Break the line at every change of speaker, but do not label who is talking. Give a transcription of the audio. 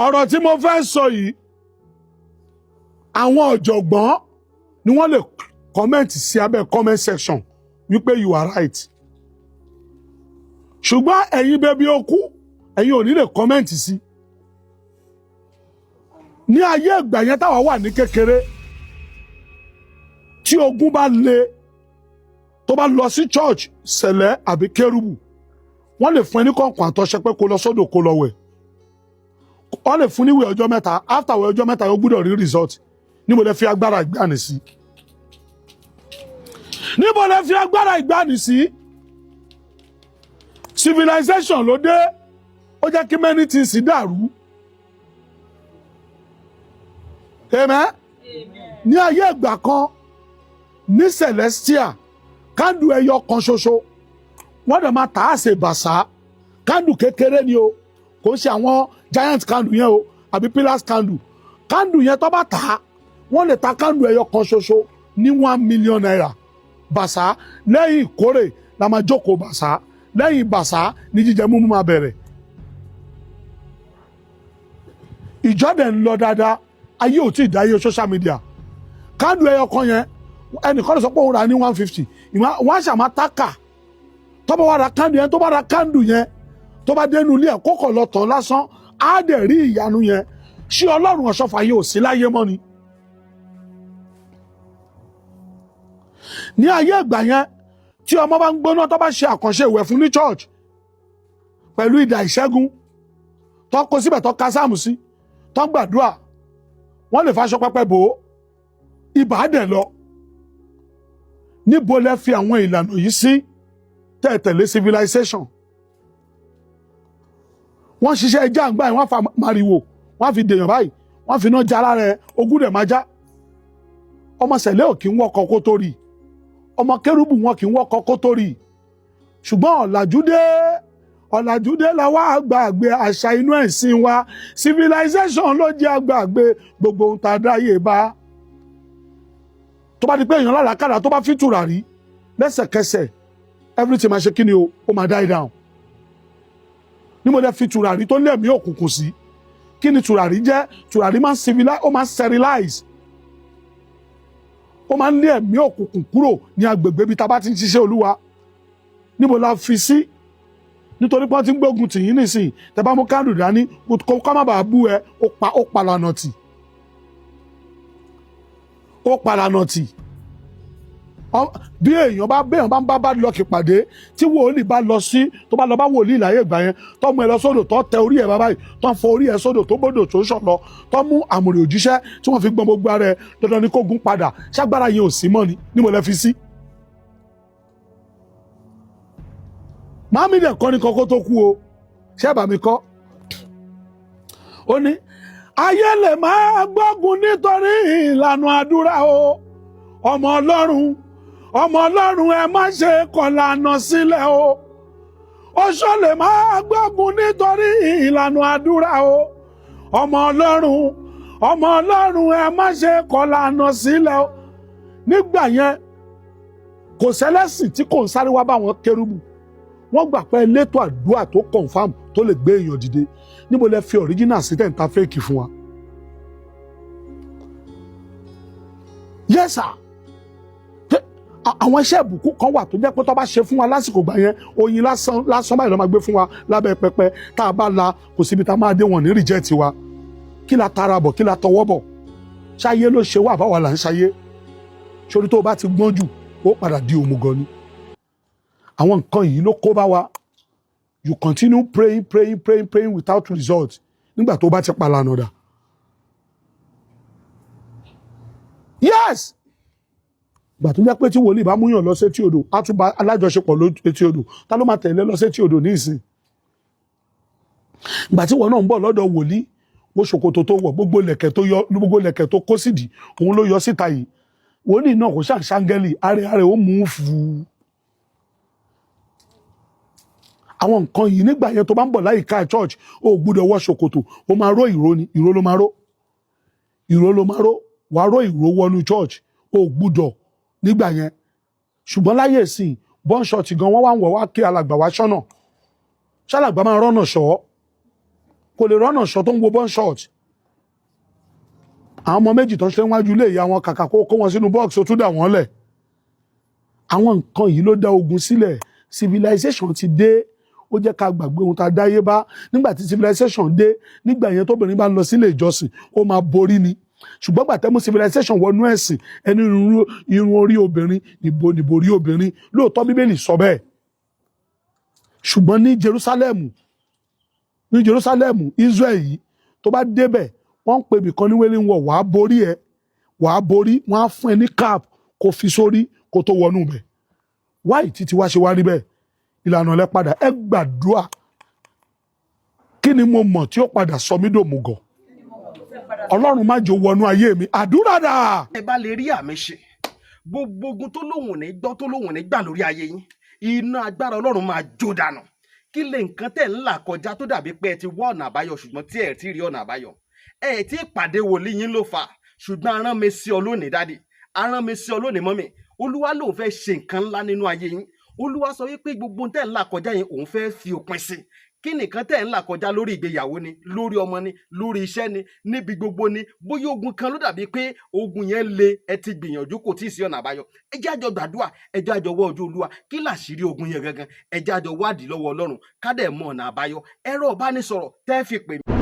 Ọ̀rọ̀ tí mo fẹ́ sọ yìí, àwọn ọ̀jọ̀gbọ́n ni wọ́n lè comment sí abẹ́ comment section wípé you are right. Ṣùgbọ́n ẹ̀yin bẹbí okú, ẹ̀yin ò ní lè comment sí. Ní ayé ìgbà yẹn táwa wà ní kékeré, tí ogun bá le, tó bá lọ sí church Sẹ̀lẹ̀ àbí Kérúbù, wọ́n lè fún ẹ ní kọ̀ǹkọ̀ àtọṣẹ pé kó lọ sódò kó lọ wẹ̀. Wọ́n lè fún níwèé ọjọ́ 3. After ìwé ọjọ́ 3, ó gbúdọ̀ rí result. Níbo lẹ fi agbára ìgbàanì sí? Níbo lẹ fi agbára ìgbàanì sí? Civilization ló dé, ó jẹ́ kí many things dàrú. Amen. Ní ayé ìgbà kan ní Celestia, kándù ẹyọ kan ṣoṣo wọ́n dẹ̀ máa tà á ṣe bàṣà. Kándù kékeré ni o, kò ń ṣe àwọn giant candle yẹn o àbí pillars candle. Candle yẹn tó bá tà á, wọ́n lè ta candle ẹyọ kan ṣoṣo ní ₦1 million. Bàṣà lẹ́yìn ìkórè la máa jókòó, bàṣà lẹ́yìn bàṣà ní jíjẹ múmú máa bẹ̀rẹ̀. Ìjọ dẹ̀ ń lọ dáadáa, ayé ò tí ì dáyé social media. Candle ẹyọ kan yẹn, ẹnìkan lè sọ pé òun rà ní 150, wọ́n á ṣàmà tákà. Tó bá wà ra candle yẹn, tó bá ra candle yẹn, tó bá dénú ilé ẹ̀, kókò lọ tán lásán, á dẹ̀ rí ìyanu yẹn. Ṣé Ọlọ́run ọ̀ṣọ́fà yìí ò sí láyé mọ́ ni? Ní ayé ìgbà yẹn, tí ọmọ bá ń gbóná, tó bá ṣe àkànṣe ìwẹ̀ fún ní church pẹ̀lú idà ìṣẹ́gun tó kó síbẹ̀, tó ká sáàmù sí, tó gbàdúrà, wọ́n lè faṣọ pẹpẹ bò ó, ibà á dẹ̀ lọ. Níbo lẹ fi àwọn ìlànà yìí sí tẹ́ tẹ̀lé civilization? Wọ́n ṣiṣẹ́ ẹja àgbà yìí, wọ́n fa mariwo, wọ́n fi dèèyàn báyìí, wọ́n fi iná já lára ẹ, ogún dẹ̀ máa já. Ọmọ Sẹ̀lẹ̀ ò kí ń wọ́kọ̀ kó tó rí, ọmọ Kérúbù wọn kì í wọ́kọ̀ kó tó rí. Ṣùgbọ́n ọ̀làjú dé, ọ̀làjú dé la wá gbàgbé àṣà inú ẹ̀sìn wa. Civilization ló jẹ́ àgbàgbé gbogbo ohun tá a dáyé bá. Tó bá di pé èèyàn lálàkàrà, tó bá fi tùràrí lẹ́sẹ̀kẹsẹ̀, everything máa ṣe kí ni o, ó máa die down. Ní mo dẹ̀ fi tùràrí tó lé ẹ̀mí òkùnkùn sí, kí ni tùràrí jẹ́? Tùràrí máa ń civilize, ó máa ń sterilize, ó máa ń lé ẹ̀mí òkùnkùn kúrò ní agbègbè ibi tá a bá ti ń ṣiṣẹ́ Olúwa. Níbo la fi sí? Nítorí pé wọ́n ti ń gbógun tì yín nísìnyí, tẹ́ bá mú kándù dání kó má bàa bú ẹ, ó palànà tì, ó palànà tì. Bí èèyàn bá béèyàn bá ń bá bad luck pàdé, tí wòlíì bá lọ sí, tó bá lọ bá wòlíì láyé ìgbà yẹn, tó mú ẹ lọ sódò, tó tẹ orí ẹ bá báyìí, tó ń fọ orí ẹ sódò, tó bódò tó sàn lọ, tó mú àmùrè òjíṣẹ́ tí wọ́n fi gbọ́n gbogbo ara ẹ, dandan ni kó gún padà. Ṣágbára yẹn ò sí mọ́ ni? Níbo lẹ fi sí? Màmí dẹ̀ kọ́ ni kọ́kọ́ tó kú o, ṣé bàmí kọ́? Ó ní ayé lè máa gbógun nítorí ìlànà àdúrà o. Ọmọ Ọlọ́run, ọmọ Ọlọ́run, ẹ má ṣe kọ̀lànà sílẹ̀ o. Oṣó lè máa gbógun nítorí ìlànà àdúrà o. Ọmọ Ọlọ́run, ọmọ Ọlọ́run, ẹ má ṣe kọ̀lànà sílẹ̀ o. Nígbà yẹn, kò sẹ́lẹ̀sìn tí kò ń sáré wá bá wọn kérúbù. Wọ́n gbà pé elétò àdúrà tó confam tó lè gbé èèyàn dìde. Níbo lẹ fi original sí tẹ̀ ń ta fake fún wa? Yes sir. Àwọn iṣẹ́ ìbùkún kan wà tó jẹ́ pé tó bá ṣe fún wa lásìkò gbà yẹn, oyin lásán lásán báyìí ló máa gbé fún wa lábẹ́ pẹpẹ. Tá a bá la, kò síbi tá a máa dé, wọn ní reject wa. Kí la tara bọ̀? Kí la tọwọ́ bọ̀? Ṣáyé ló ṣe wá, àbáwá là ń ṣayé. Sórí tó o bá ti gbọ́n jù, ó padà di òmùgọ̀ ni. Àwọn nǹkan yìí ló kó bá wa. You continue praying, praying, praying, praying without result nígbà tó o bá ti palànà dà. Yes, gbà tó jẹ́ pé tí wòlíì bá múyàn lọ sétí odò, á tún bá alájọṣepọ̀ létí odò. Ta ló máa tẹ̀lé lọ sétí odò ní ìsìn? Gbà tí wọn náà ń bọ̀ lọ́dọ̀ wòlíì, wo ṣòkòtò tó wọ̀, gbogbo lẹ̀kẹ̀ tó yọ, gbogbo lẹ̀kẹ̀ tó kó sídìí, òun ló yọ síta yìí. Wòlíì náà kò ṣàǹṣàǹgẹ́lì, ààrẹ ààrẹ ó mú un fù ú. Àwọn nǹkan yìí nígbà yẹn, tó bá ń bọ̀ láyìíká church, ó gbúdọ̀ wọ ṣòkòtò, ó máa ró ìró ni, ìró ló máa ró, ìró ló máa ró, wàá ró ìró wọnú church, ó gbúdọ̀ nígbà yẹn. Ṣùgbọ́n láyé ìsìn, bọ́ńṣọ̀tì gan wọ́n wá ń wọ̀ wá kí alàgbà wá ṣọ́nà, ṣálàgbà máa rọ́nà ṣọ́. Kò lè rọ́nà ṣọ́ tó ń wo bọ́n short. Àwọn ọmọ méjì tó ń ṣe wájú ilé ìyá wọn, kàkà kó kó wọn sínú box, ó tún dà wọ́n lẹ̀. Àwọn nǹkan yìí ló dá ogun sílẹ̀. Civilization ti dé, ó jẹ́ ká gbàgbé ohun tá a dáyé bá. Nígbà tí civilization dé, nígbà yẹn, tóbìnrin bá ń lọ sílé ìjọsìn, ó máa borí ni. Ṣùgbọ́n gbàtẹ́ mú civilization wọnú ẹ̀sìn, ẹni irun orí obìnrin níbo níbo orí obìnrin. Lóòótọ́, Bíbélì sọ bẹ́ẹ̀, ṣùgbọ́n ní Jerusalem, Israel yìí, tó bá débẹ̀, wọ́n ń pè ibìkan ní Wailing Wall. Wàá borí ẹ, wàá borí, wọ́n á fún ẹ ní cap kó fi sórí kó tó wọnú bẹ̀. Wáyé títí wá ṣe wá rí bẹ́ẹ̀, ìlànà lẹ padà. Ẹ gbàdúrà. Kí ni mo mọ̀ tí ó padà sọ mí dòmùgọ̀? Ọlọ́run má jò wọnú ayé mi. Àdúrà dà.
Ẹ bá lè rí àmì ṣe, gbogbo ogun tó lóhùn ní gbọ́, tó lóhùn ní gbà lórí ayé yín, iná agbára Ọlọ́run máa jó dànù. Kí lè nǹkan tẹ̀ ń là kọjá tó dàbí pé ẹ ti wá ọ̀nà àbáyọ, ṣùgbọ́n tí ẹ ti rí ọ̀nà àbáyọ? Ẹ ti pàdé wòlíì yín ló fà, ṣùgbọ́n arán mi sí ọ lónìí, daddy, arán mi sí ọ lónìí, mummy. Olúwa lòun fẹ́ ṣe nǹkan ńlá nínú ayé yín. Olúwa sọ wípé gbogbo tẹ̀ ń là kọjá yẹn, òun fẹ́ fi òpin sí. Kí nìkan tẹ̀ ń là kọjá? Lórí ìgbéyàwó ni, lórí ọmọ ni, lórí iṣẹ́ ni, níbi gbogbo ni. Bóyá ogun kan ló dàbí pé ogun yẹn le, ẹ ti gbìyànjú, kò tí ì sí ọ̀nà àbáyọ. Ẹ jẹ́ àjọ gbàdúrà, ẹ jẹ́ àjọ wọ ojú Olúwa. Kí làṣírí ogun yẹn gangan? Ẹ jẹ́ àjọ wádìí lọ́wọ́ Ọlọ́run, ká dẹ̀ mọ ọ̀nà àbáyọ. Ẹ̀rọ ìbánisọ̀rọ̀ tẹ́ fi pè mí.